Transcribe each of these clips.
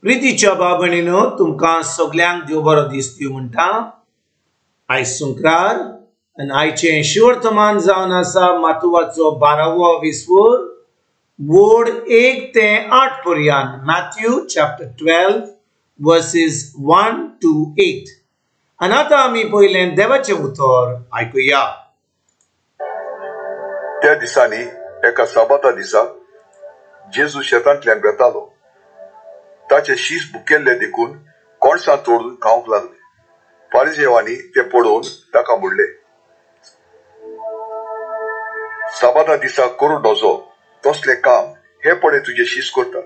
प्रितीच्या भाव-भयणीनो, तुमकां सगल्यांक देव बरो दीस दिवं म्हणटा। आयज शुक्रार आनी आयचें शिवर्तमान जावन आसा मातुवाचो 12वो विस्वूर वोड 1 ते 8 पर्यंत, मॅथ्यू चॅप्टर 12 वर्सीस 1 to 8। आनी आतां आमी पयलें देवाचें उतर आयकुया। त्या दिसांनी एका साबाता दिसा जेजू शेतांतल्यान वेतालो। ताचे शीस भुकेल्ले देखून कोणसां तोडून खावंक लागले। फारिजेवांनी ते पळोवन ताका म्हणले, साबाता दिसा करूं नजो तसलें काम हे पळय तुजे शीस करता।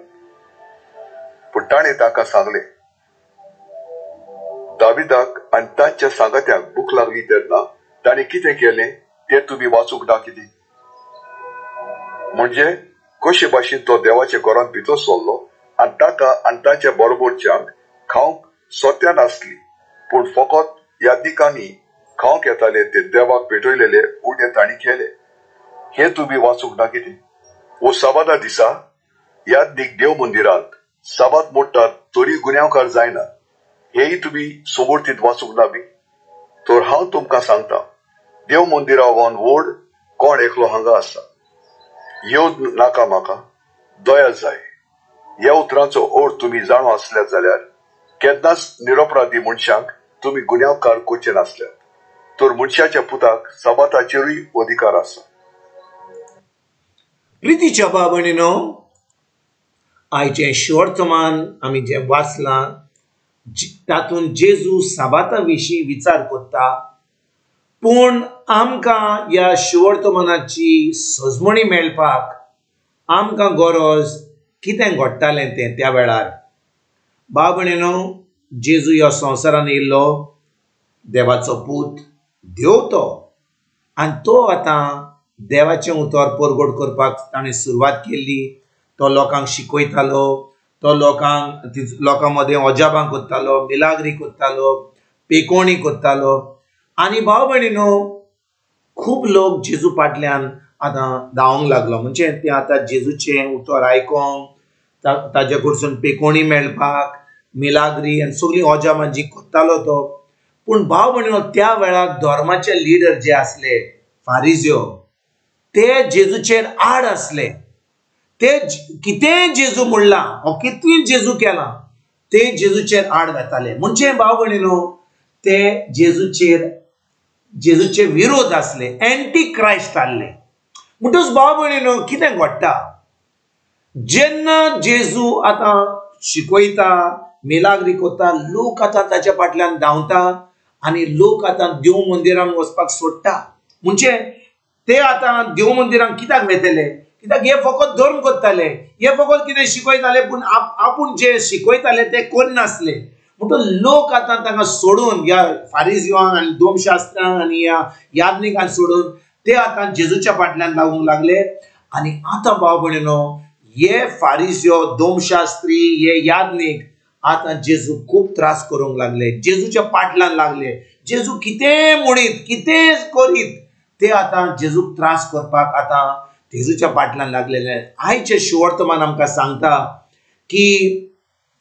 पूण ताणें ताका सांगलें, दाविदाक आनी तांच्या सांगात्यांक भूक लागली तेन्ना ताणें कितें केलें तें तुमी वाचूंक ना कितें? म्हणजे कशे भाशेन तो देवाच्या घरांत भितर सरलो आनी ताका आनी ताच्या बरोबरच्यांक खावंक सोत्या नासली, पूण फकत यादनिकांनी खावंक येताले ते देवाक पेटयलेले उडे तांणी केले, हे तुमी वाचूंक ना कितें? वो साबाता दिसा यादनीक देव मंदिरांत साबात मोडटात तरी गुन्यांवकार जायना, हेय तुमी समर्थीत वाचूंक ना बी? तर हांव तुमकां सांगता, देव मंदिरा वन व्हड कोण एकलो हांगा आसा। येवं नाका म्हाका, दया जाय। ह्या उतरांचो अर्थ तुमी जाणो आसल्यात जाल्यार केन्नाच निरपराधी मनशांक तुमी गुन्यांवकार करचे नासल्यात। तर मनशाच्या पुताक साबाताचेरूय अधिकार आसा। प्रितीच्या भाव-भयणीनो, आयचें शिवर्तमान आमी जें वाचलां तातूंत जेजू साबाता विशीं विचार करता, पूण आमकां ह्या शिवर्तमानाची सजमणी मेळपाक आमकां गरज कितें घडटालें तें त्या वेळार। भाव-भयणीनो, जेजू ह्या संवसारान येयल्लो देवाचो पूत, देव तो, आनी तो आतां देवाचें उतर परगट करपाक ताणें सुरवात केल्ली। तो लोकांक शिकयतालो, तो लोकां मदें अजापां करतालो, मिलाग्री करतालो, पेकोणी करतालो। आनी भाव भयणीनो, खूब लोक जेजू फाटल्यान आतां धांवंक लागलो। म्हणजे ते आतां जेजूचें उतर आयकोंक, ताजे कडसून पेकोणी मेळपाक, मिलाग्री आनी सगळीं अजापां जी करतालो तो। पूण भाव भयणीनो, त्या वेळार धर्माचे लिडर जे आसले फारिज्यो, ते जेजूचेर आड आसले। ते कितें जेजू म्हणलां वो कितें जेजू केलां ते जेजूचेर आड वेताले। म्हणजे भाव भयणीनो, ते जेजूचे विरोध आसले, एंटी क्रायस्ट आसले। म्हणटच भाव भयणीनो, कितें घडटा जेन्ना जेजू आतां शिकयता, मिलाग्री करता, लोक आतां ताच्या फाटल्यान धांवता आनी लोक आतां देव मंदिरान वचपाक सोडटा। म्हणजे ते आतां देव मंदिरान कित्याक वेतले? कित्याक हे फकत धर्म करताले, हे फकत कितें शिकयताले, पूण आपूण जे शिकयताले ते करनासले। म्हणटच लोक आतां तांकां सोडून, ह्या फारिजिवांक आनी दोमशास्त्रांक आनी ह्या याज्ञिकांक सोडून ते आतां जेजूच्या फाटल्यान लागूंक लागले। आनी आतां भाव भयणीनो, हे फारिज्यो, दोमशास्त्री, हे याज्ञिक आतां जेजू खूब त्रास करूंक लागले, जेजूच्या फाटल्यान लागले। जेजू कितें म्हणीत, कितें करीत, ते आतां जेजूक त्रास करपाक आतां जेजूच्या फाटल्यान लागलेले। आयचें शिवर्तमान आमकां सांगता की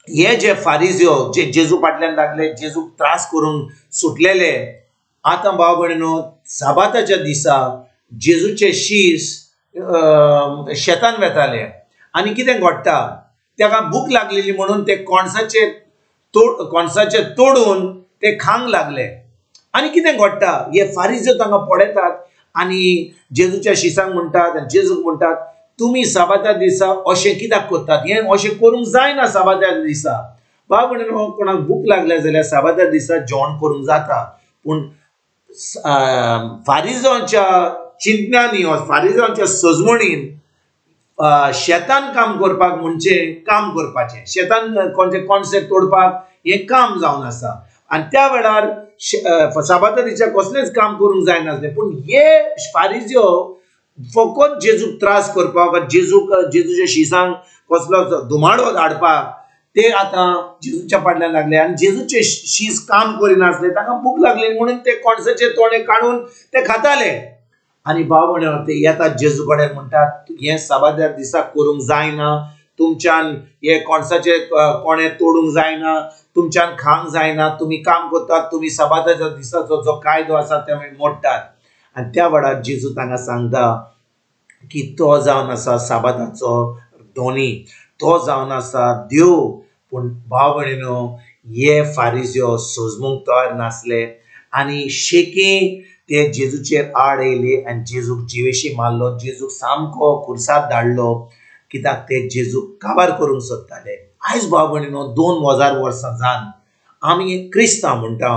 हे जे फारिज्यो जे जेजू फाटल्यान लागले, जेजूक त्रास करूंक सुटलेले, आतां भाव भयणीनो, साबाताच्या दिसा जेजूचे शीस शेतान वेताले आनी कितें घडटा, ताका भूक लागलेली म्हणून ते कोणसाचे तोडून ते खावंक लागले। आनी कितें घडटा, हे फारिज्यो तांकां पळयतात आनी जेजूच्या शिसांक म्हणटात आनी जेजूक म्हणटात, तुमी साबाता दिसा अशें कित्याक करतात? हें अशें करूंक जायना साबाता दिसा। भाव भयणीनो, कोणाक भूक लागल्या जाल्यार साबाता दिसा जेवण करूंक जाता, पूण फारिजांच्या चिंतनांनी फारिजांच्या सजमणीन शेतान काम करपाक म्हणजे काम करपाचें, शेतान कोणचे कोणसे तोडपाक हें काम जावन आसा। आनी त्या वेळार साबाता दिसा कसलेंच काम करूंक जायनासलें, पूण हे फारिज्यो फकत जेजूक त्रास करपाक, जेजूच्या शिसांक कसलो धुमाडो धाडपाक ते आतां जेजूच्या फाटल्यान लागले। आनी जेजूचे शीस काम करिनासले, तांकां भूक लागली म्हणून ते कोणसाचे तोणे काडून ते खाताले। आनी भाव भयणीनो, ते येतात जेजू कडेन म्हणटात, हें साबाता दिसा करूंक जायना, तुमच्यान हे कोणसाचे कोणे तोडूंक जायना, तुमच्यान खावंक जायना, तुमी काम करतात, तुमी सबाताच्या दिसाचो जो कायदो आसा ते आमी मोडटात। आनी त्या वेळार जेजू तांकां सांगता की तो जावन आसा साबाताचो धोनी, तो जावन आसा देव। पूण भाव भयणीनो हे फारिज्यो सोजमूंक तयार नासले आनी शेकी ते जेजूचेर आड येयले आनी जेजूक जिवेशी मारलो, जेजूक सामको खुर्सार धाडलो, कित्याक ते जेजूक काबार करूंक सोदताले। आयज भाव भयणीनो 2000 वर्सां जावन आमी क्रिस्तांव म्हणटा,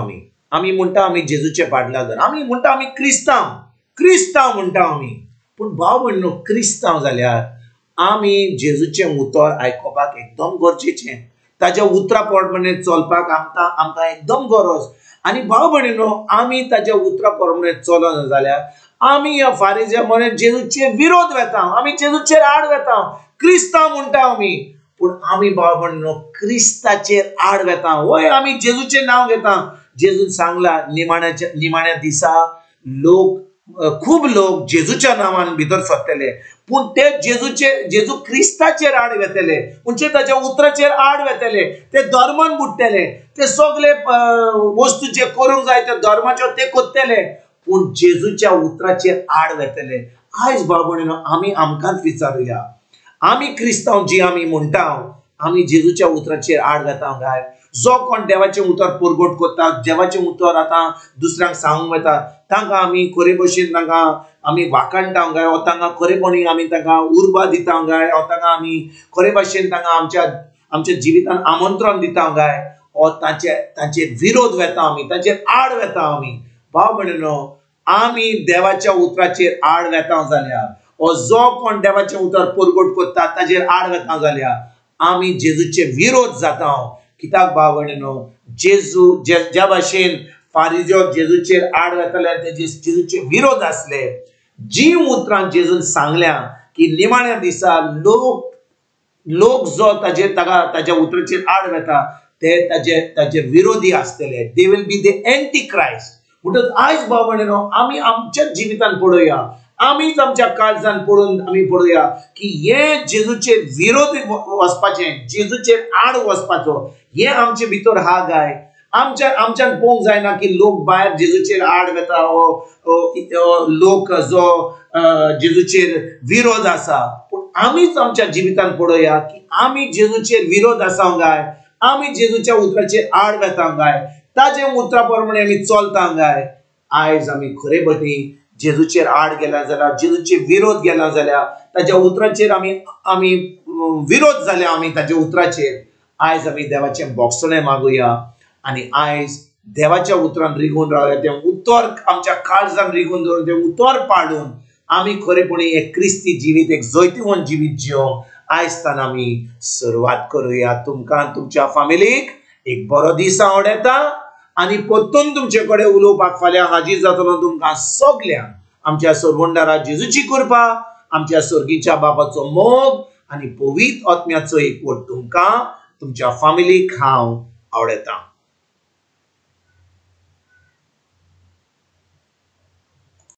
आमी म्हणटा आमी जेजूचे फाटल्यान, आमी म्हणटा आमी क्रिस्तांव, क्रिस्तांव म्हणटा आमी। पूण भाव भयणीनो क्रिस्तांव जाल्यार आमी जेजूचें उतर आयकुपाक एकदम गरजेचें, ताज्या उतरा प्रमाणे चलपाक आमकां आमकां एकदम गरज। आनी भाव भयणीनो आमी ताज्या उतरा प्रमाणे चलना जाल्यार आमी ह्या फारिज्या मरे जेजूचे विरोध वेता, आमी जेजूचेर आड वेता। क्रिस्तांव म्हणटा आमी, पूण आमी भाव भयणीनो क्रिस्ताचेर आड वेता। वय आमी जेजूचें नांव घेता। जेजून सांगला निमाण्या दिसा लोक, खूब लोक जेजूच्या नांवान भितर सरतले, पूण ते जेजू क्रिस्ताचेर आड वेतले, म्हणजे ताच्या उतराचेर आड वेतले, ते धर्मान बुडटले, ते सगळे वस्तू जे करूंक जाय ते धर्माच्यो ते करतले, पूण जेजूच्या उतराचेर आड वेतले। आयज भाव भयणीनो आमी आमकांच विचारुया, आमी क्रिस्तांव जी आमी म्हणटा आमी जेजूच्या उतराचेर आड वेता काय? जो कोण देवाचें उतर परगट करता, देवाचें उतर आतां दुसऱ्यांक सांगूंक वता, तांकां आमी खरे भशेन तांकां आमी वाखाणटा काय, ओ तांकां खरेपणी आमी तांकां उर्बा दिता काय, ओ तांकां आमी खरे भाशेन तांकां आमच्या आमच्या जिवितान आमंत्रण दिता काय, ओ तांचेर विरोध वेता आमी, तांचेर आड वेता आमी। भाव भयणीनो आमी देवाच्या उतराचेर आड वेता जाल्यार, ओ जो कोण देवाचें उतर परगट करता ताचेर आड वेता जाल्यार आमी जेजूचे विरोध जाता। कित्याक भाव भयणीनो जेजू ज्या भाशेन फारिज्यो जेजूचेर आड वेताले, तेजे जेजूचे विरोध आसले, जी उतरां जेजून सांगल्या की निमाण्या दिसा लोक जो ताजेर ताका ताज्या उतराचेर आड वेता ते ताजे विरोधी आसतले, they will be the anti Christ. म्हणटच आयज भाव भयणीनो आमी आमच्याच जिवितान पळोवया, आमीच आमच्या काळजान पळोवन आमी पळोवया की हे जेजूचेर विरोध वचपाचें, जेजूचेर आड वचपाचो हे आमचे भितर हा काय? आमच्यान पळोवंक जायना की लोक भायर जेजूचेर आड वेता, ओ लोक जो जेजूचेर विरोध आसा, पूण आमीच आमच्या जिवितान पळोवया की आमी जेजूचेर विरोध आसा काय, आमी जेजूच्या उतराचेर आड वेता काय, ताजे उतरा प्रमाणे आमी चलता काय? आयज आमी खरे भशेन जेजूचेर आड गेला जाल्यार, जेजूचेर विरोध गेला जाल्यार, ताज्या उतराचेर आमी आमी विरोध जाल्या आमी ताज्या उतराचेर, आयज आमी देवाचें बोगसणें मागुया आनी आयज देवाच्या उतरान रिगून रावया, तें उतर आमच्या काळजान रिगून दवरून तें उतर पाडून आमी खरेपणी एक क्रिस्ती जिवीत, एक जैतिवंत जिवीत जिवंक आयज तान आमी सुरवात करुया। तुमकां तुमच्या फामिलीक एक बरो दीस आवडटा आनी परतून तुमचे कडेन उलोवपाक फाल्यां हाजीर जातलो। तुमकां सगल्यांक आमच्या सोरवंडारा जेजूची कृपा, आमच्या स्वर्गीच्या बाबाचो मोग आनी पवित्र आत्म्याचो एकवट तुमकां तुमच्या फामिलीक हांव आवडटा।